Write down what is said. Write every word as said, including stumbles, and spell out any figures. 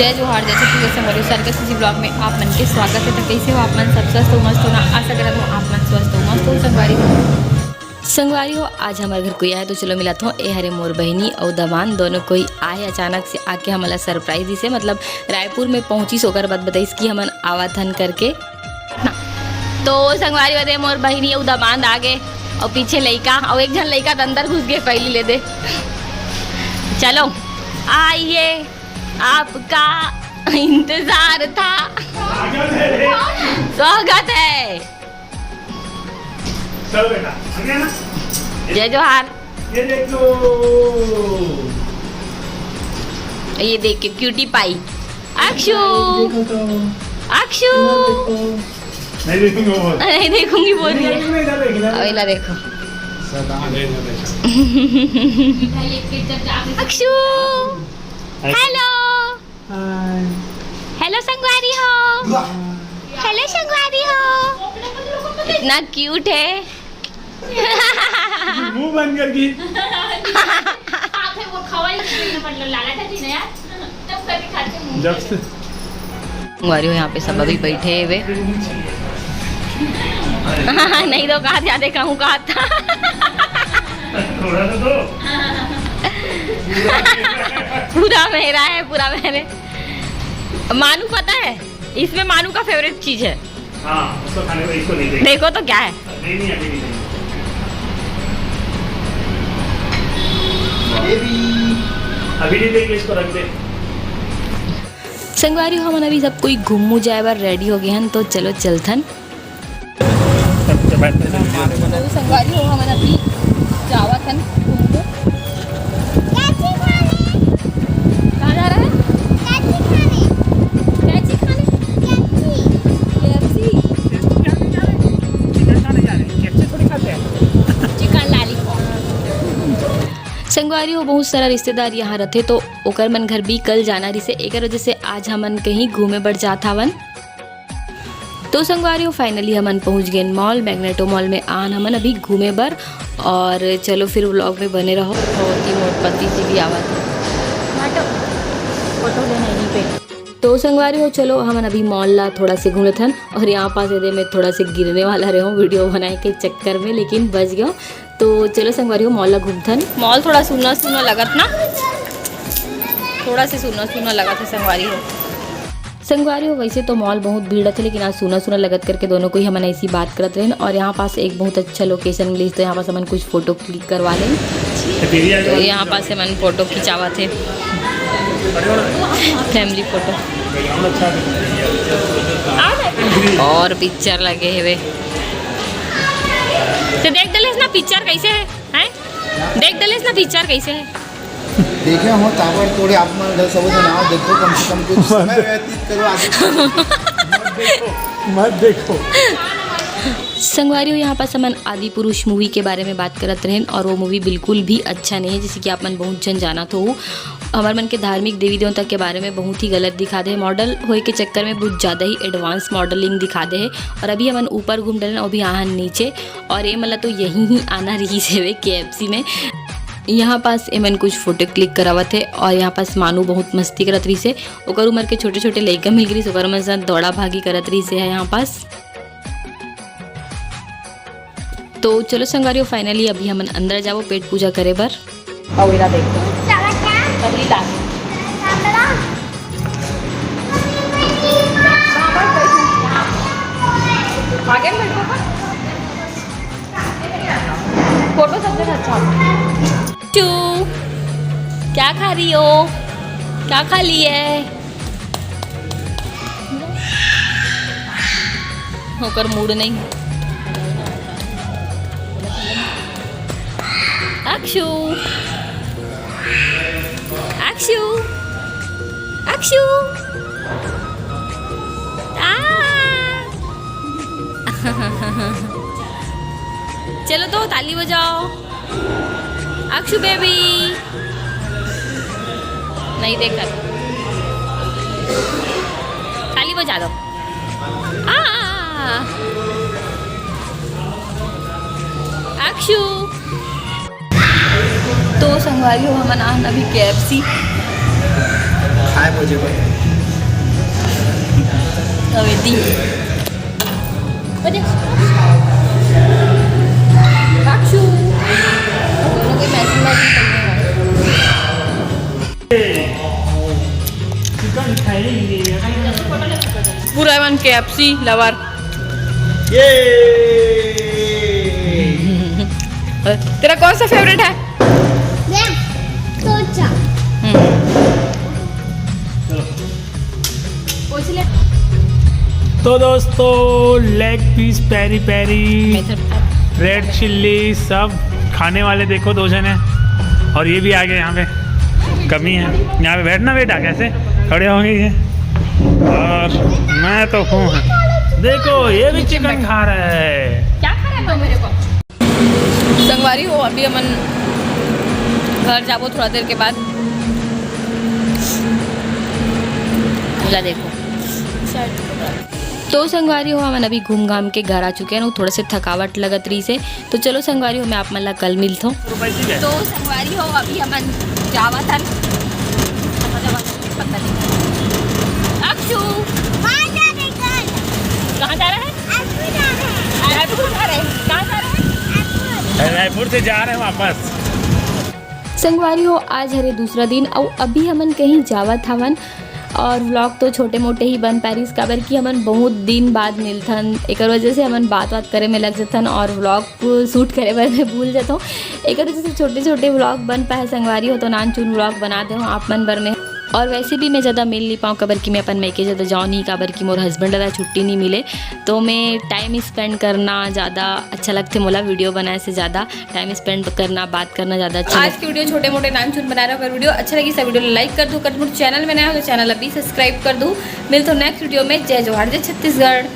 जय जोहार, जय छत्तीसगढ़ संगवारी हो, सरगस किसी vlog में आप मन के स्वागत है। तो कैसे हो आप मन? सब स्वस्थ हो, मस्त हो ना? आशा करत हो आप मन स्वस्थ हो, मस्त हो संगवारी हो। संगवारी हो, आज हमर घर कोई आए तो चलो मिलत हो। ए हरे मोर बहिनी अउ दमान, दोनों कोई आए अचानक से आके हमला surprise दिसे, मतलब रायपुर में पहुंचिस, ओकर बाद बताइस कि हमन आवत हन करके। तो संगवारी हो, दे मोर बहिनी अउ दमांद आ गे, अउ पीछे लइका, अउ एक झन लइका त अंदर घुस गे पहली ले दे। चलो आइए, आपका इंतजार था। स्वागत है। चलो बेटा, आ गया ना? जय जोहार। ये देखो। ये देखिए, cutie pie। अक्षु। देखो तो। अक्षु। देखो। नहीं देखूंगा वो। नहीं देखूंगी बोल नहीं रही है। देखूंगा, इधर देख, इधर अब देख। इला देखो। शैतान। इधर, इधर देख। अक्षु। Hello। Hi। Hello संगवारी हो। वाह। Hello संगवारी हो। इतना cute है। मुंह बंद कर दी। खाते वो खवाई नहीं, मतलब लाला का जी ने यार, तब कभी खाते मुंह जब से। संगवारी हो, यहाँ पे सब अभी बैठे हुए। नहीं तो कहा जाते कहूँ कहा था। थोड़ा सा तो। पूरा मेरा है, पूरा मेरे। मानू पता है, इसमें मानू का favourite चीज है। हाँ, उसको खाने को, इसको नहीं देंगे। देखो तो क्या है। नहीं, नहीं, अभी नहीं देंगे। अभी नहीं देंगे, इसको रख दे। संगवारी हो, हमन अभी सब कोई घूमू जाए बर ready हो गए हन, तो चलो चलथन। तो संगवारी हो, हमन अभी जावत हन घूमू। कहाँ जा रहा है? कैची खाने? कैची? Chicken lollipop. संगवारी हो, बहुत सारा रिश्तेदार यहाँ रथे, तो ओकर मन घर भी कल जाना रिसे, एकर वजह से आज हमन कहीं घूमे बर जात हावन। तो संगवारी हो, finally हमन पहुँच गए mall, Magneto mall में आन हमन अभी घूमे बर। और चलो फिर vlog में बने रहो। और मोर पति जी भी आवत है। फोटो लेना यहीं पे। तो संगवारी हो, चलो हमन अभी mall ला थोड़ा से घूमत हन। और यहाँ पास एदे मैं थोड़ा से गिरने वाला रहे हूँ video बनाए के चक्कर में, लेकिन बच गया। तो चलो संगवारी हो, mall ला घूमथन। Mall थोड़ा सुन्ना सुन्ना लगत ना, थोड़ा से सुन्ना सुन्ना लगत है संगवारी हो। संगवारी हो, वैसे तो mall बहुत भीड़ रथे, लेकिन आज सुन्ना सुन्ना लगत करके दोनों कोई हमन ऐसी बात करत रहेन। और यहाँ पास एक बहुत अच्छा location मिलिस, तो यहाँ पास हमन कुछ photo click करवा लेन। तो यहाँ पास हमन photo खिंचावत है, family photo। और picture लगे हुए, तो देख डलेस ना picture कैसे है, हैं? देख डलेस ना picture कैसे है? देखे हो, ताबड़तोड़ आप मन सब बनाओ, देखो, कम से कम कुछ समय व्यतीत करो आगे। मत देखो, मत देखो। संगवारी हो, यहाँ पास हमन आदि पुरुष movie के बारे में बात करत रहेन और वो movie बिल्कुल भी अच्छा नहीं है, जैसे कि आप मन बहुत झन जानत हो, हमर मन के धार्मिक देवी देवता के बारे में बहुत ही गलत दिखा दे है। Model होए के चक्कर में बहुत ज़्यादा ही advance modeling दिखा दे है। और अभी हमन ऊपर घूम डरेन, अभी आहन नीचे। और ये मतलब तो यहीं ही आना रहिस हेवे KFC में। यहाँ पास एमन कुछ photo click करावत है और यहाँ पास मानू बहुत मस्ती करत रहिस हे। ओकर उम्र के छोटे-छोटे लइका मिल गिस, ओकर मन साथ दौड़ा भागी करत रहिस हे यहाँ पास। तो चलो संगवारी हो, finally अभी हमन अंदर जाबो पेट पूजा करे बर। अउ एला देखो, पहली लागे। आगे में बैठो। फोटो सब जगह अच्छा आता है। चू, क्या खा रही हो? क्या खा ली है? ओकर मूड नहीं। अक्षु, अक्षु, अक्षु। आ। चलो तो ताली बजाओ। अक्षु बेबी। नहीं देखा। ताली बजा दो। आ। अक्षु। तो संगवारी हो, हमन आहन अभी KFC। हाय मुझे बता। कविती। अरे। काक्षू। दोनों को मैचिंग मैचिंग पहने हैं। पूरा एमन केएफसी लवर। ये तेरा कौन सा फेवरेट है? मैं सोचा। हम्म। तो दोस्तों, लेग पीस, पेरी पेरी, रेड चिल्ली, सब खाने वाले। देखो, दो जने, और ये भी आ गए यहाँ पे। कमी है यहाँ पे बैठना बेटा, कैसे खड़े होंगे ये? और मैं तो हूँ। देखो, ये भी चिकन खा रहा है। क्या खा रहा है मेरे को? संगवारी हो, अभी हमन घर जाबो थोड़ा देर के बाद। ला देखो। तो संगवारी हो, हमन अभी घूम घाम के घर आ चुके हैं, थोड़ा से थकावट लगत रही से। तो चलो संगवारी हो, मैं आप मन ला कल मिलथों। तो संगवारी हो, अभी हमन जावत हन। पता नहीं। अक्षु। कहाँ जा रहा है? रायपुर जा रहे हैं। कहाँ जा रहे हैं? रायपुर से जा रहे हैं वापस। संगवारी हो, आज हरे दूसरा दिन, अउ अभी हमन कहीं जावत हवन। और व्लॉग तो छोटे मोटे ही बन पारिस, काबर कि हमन बहुत दिन बाद मिलथन, एकर वजह से हमन बात बात करे में लग जथन और व्लॉग शूट करे बर मैं भूल जथों। एकर वजह से छोटे छोटे व्लॉग बन पाए संगवारी हो, तो नान चुन व्लॉग बना दे हो आप मन बर में। और वैसे भी मैं ज़्यादा मिल नहीं पाऊँ, काबर कि मैं अपन मैके ज़्यादा जाऊँ नहीं, काबर कि मोर हस्बैंड ला छुट्टी नहीं मिले, तो मैं टाइम स्पेंड करना ज़्यादा अच्छा लगथे मोला, वीडियो बनाए से ज़्यादा टाइम स्पेंड करना, बात करना ज़्यादा अच्छा आज लगथे। की वीडियो छोटे मोटे नान चुन बना रहे हो, अगर वीडियो अच्छा लगी सब वीडियो लाइक कर दो, कर मोर चैनल में नया हो तो चैनल अभी सब्सक्राइब कर दो। मिलते हो नेक्स्ट वीडियो में। जय जोहार, जय छत्तीसगढ़।